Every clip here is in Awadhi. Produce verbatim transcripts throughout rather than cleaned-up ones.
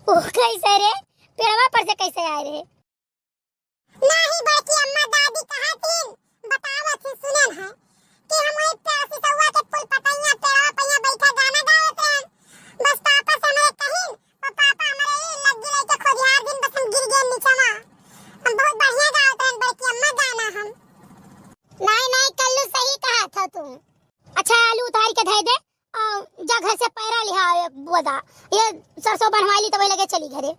ओ, कैसे रे? पेड़वा पर से कैसे आए रे? नाही बड़की अम्मा, दादी कहा थी, बतावत ही सुनन है कि हम वही प्यासी सौआ के फूल पतैया पेड़वा पैया बैठा गाना गावत रहन। बस पापा से हमरे कहिन, तो पापा हमरे ई लग्गी लेके खोदियार दिन बस हम गिर गए नीचवा। हम बहुत बढ़िया गावत रहन बड़की अम्मा गाना हम। नाही, नाही, कल्लू सही कहा था तू। अच्छा, आलू उतार के धर दे, आ, जा घर से पैरा लिहा एक बोदा। ये सरसों बनवाई ली तो वही लगे चली घरे।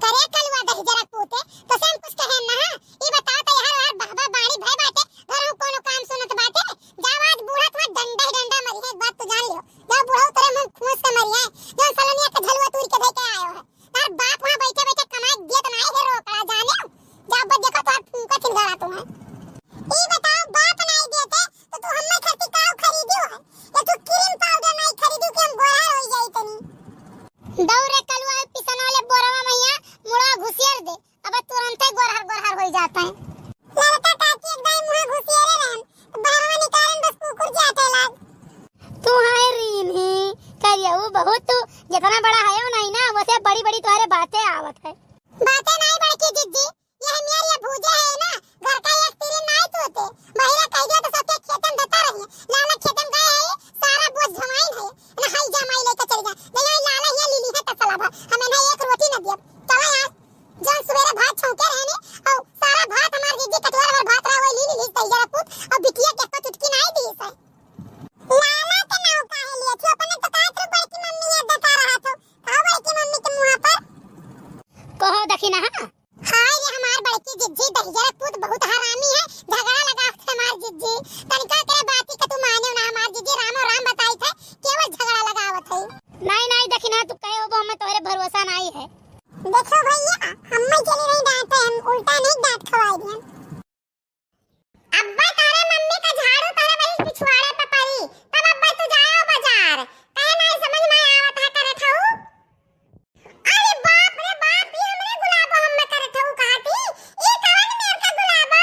करे कलुआ दहिजरा पूते, तो से हम कुछ कहे ना। ई बताओ तो यार, यार बहबा बाड़ी भय बाटे, घर में कोनो काम सुनत बाटे। जाओ आज बूढ़ा तुम्हार डंडा ही डंडा मरी है, एक बात तो जान लियो। जाओ बूढ़ा उतरे मुंह फूस के मरी है, जौन सलोनिया के झलुआ तूर के धइ के आयो है। तार बाप वहाँ बैठे बैठे कमाई देत ना है रोकड़ा जाने। जाओ बस देखो तुम्हार फूंका चिंगारा तुम्हें। ई बताओ बाप नहीं देते तो तू हम्मे खातिर का खरीदियो है? या तू क्रीम पाउडर नहीं खरीदियो कि हम गोरा हो जाई तनी? दौरे कलुआ पिसन वाले बोरवा मैया मुड़ा घुसियर दे, अब तुरंते गोरहर गोरहर हो जाता है। लड़का काकी एक दाई मुंह घुसियरे रहन, तो बहरवा निकालन बस कुकुर जाते लाग। तू है रीनी, करिया वो बहुत तू जितना बड़ा है वो नहीं ना, वैसे बड़ी बड़ी तुम्हारे बातें आवत है। बातें नहीं बड़की जिज्जी, ये हमार ये भूजा है ना, घर का एक तिरिन नाई तोते। बहिरा कह दिया तो सबके खेतन देता रहिए। लाला खेतन गए है, सारा बोझ जमाइन है। ना हई जमाई लेके चल जा। नहीं आई लाला ये लीली है तसला भर। हमें ना एक रोटी न दिया। चला यार, जौन सुबेरे भात छौंके रहे ने, और सारा भात हमार जिज्जी कटोरा भर भात रहा, वही लीली लीस तैयार पूत, और बिटिया के को चुटकी नाई दी से। लाला के नाव काहे लिए थी? अपने तो कहत रहो बड़की मम्मी ये देता रहा थो। कहो बड़की मम्मी के मुंह पर। कहो दखिना, हाँ? हाय रे हमार बड़की जिज्जी, दहिजरा पूत बहुत हरामी है, झगड़ा लगावत है हमार जिज्जी। तनिका के बाती के तू माने ना, हमार जिज्जी रामो राम बताई थे, केवल झगड़ा लगावत है। नहीं, नहीं, देखी ना, तू कहे हो, वो हमें तोहरे भरोसा नहीं है। देखो भैया, हम चली नहीं डांटे, हम उल्टा नहीं डांट खवाई दियन। अब्बा तोहरे मम्मी का झाड़ू तोहरे वही पिछवाड़े पे पड़ी, तब अब्बा तू जाओ बाजार, कहे नहीं समझ में आवत है करत हऊ। अरे बाप रे बाप, ई हमरे गुलाबो हम्मे करे थऊ कहती, ई कवन मेर का गुलाबो?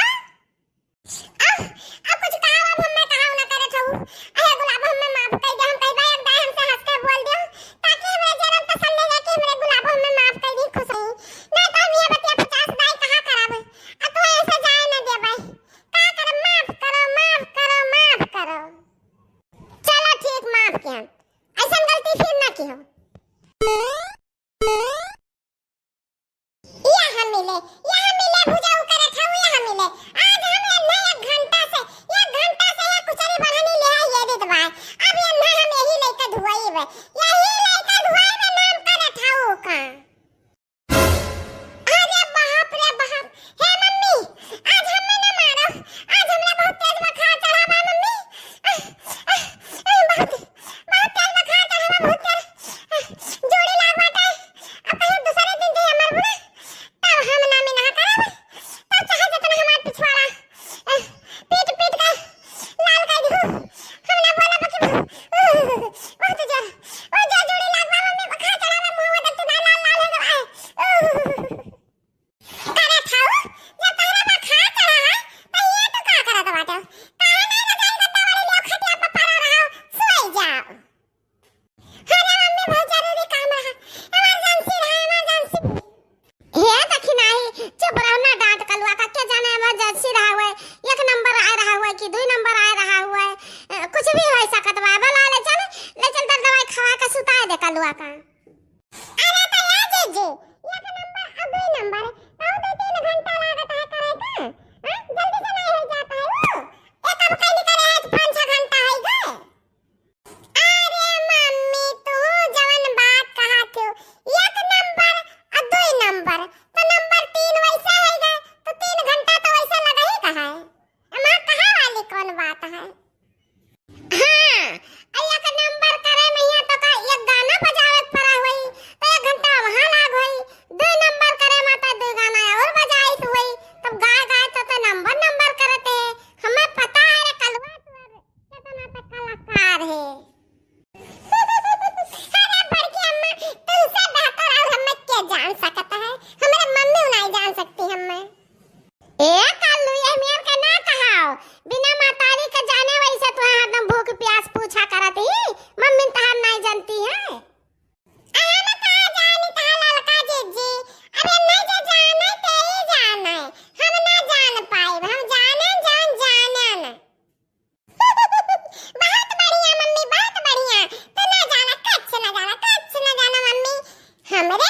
आह, अब कुछ कहा अब हम्मे कहा ना करे थऊ। अरे गुलाबो हम्मे माफ कर दे, हम कई बार एक दाई हमसे हंस के बोल दियो, ताकि हमरे जन्म पसंद नहीं है कि हमरे गुलाबो हम्मे माफ कर दी, खुश रही। नहीं तो हम ये बतिया पचास दाई कहा करब, आ तू ऐसे जाए ना देबै। का करब, माफ करो, माफ करो, माफ करो। चलो ठीक, माफ किया। ऐसन गलती फिर ना किहो। यहाँ मिले, यहाँ मिले भुजाऊ करे खाऊ, यहाँ मिले। आज हम एन्हे एक घंटा से, एक घंटा से ये कुचरी बढ़नी ले आई ये दीद भाई। अब एन्हे हम यही लइके धुआई बे, यही लइके धुआई बे नाम करे खाऊ का। अरे बाप रे बाप, हे मम्मी, आज हमें ना मारो, आज हमरा बहुत तेज बुखार चढ़ा बा मम्मी। आह, आह, आह, बहुत बहुत तेज बुखार चढ़ा बा, बहुत तेज। जोड़ी लाग बाटे। अब कहीं दूसरे दिन जे हमर बुढ़ा, तब हम नामी ना करब। तब चाहे जितना हमार पिछवाड़ा, पीट पीट के लाल कर दियो। हम ना बोलब कि बहुत जोर, वो जो जोड़ी लाग बा, मम्मी बुखार चढ़ा बा, मुंह में तू ना लाल लाल हो गवा है। करे खाऊ, जब तोहरा बुखार चढ़ा है, तो ये तू का करत बाटे? काहे ना रजाई गद्दा वाली लियो खटिया पर पड़ा रहो, सोई जाओ। अरे मम्मी, बहुत जरूरी काम रहा, emergency रहा, emergency। हे दखिनाही, चुप रहो ना, डांट कलुआ का, के जाने emergency रहा हुए, एक नंबर आए रहा हुए कि दुई नंबर आए रहा हुए, अ, कुछ भी हो सकत बा। बोला ले चल, ले चल, दर दवाई खवा के सुता दे कलुआ का। अरे तो ए जीजी, एक नंबर और दुई नंबर, तो दो तीन घंटा लागत है करे का? हाँ? जल्दी से नहीं हो जाता है वो। एक अब कहीं करे है पाँच छह घंटा है गए। अरे मम्मी, तू जवन बात कहा थी, एक नंबर और दुई नंबर, तो नंबर तीन वैसे है गए, तो तीन घंटा तो वैसे लगा ही कहा है। हमार कहा वाली कौन बात है? हाँ, आ एक नंबर करे में हियाँ तो का एक गाना बजावे के पड़ा हुई, तो एक घंटा वहाँ लाग हुई, दुई नंबर करे में तो दुई हमरे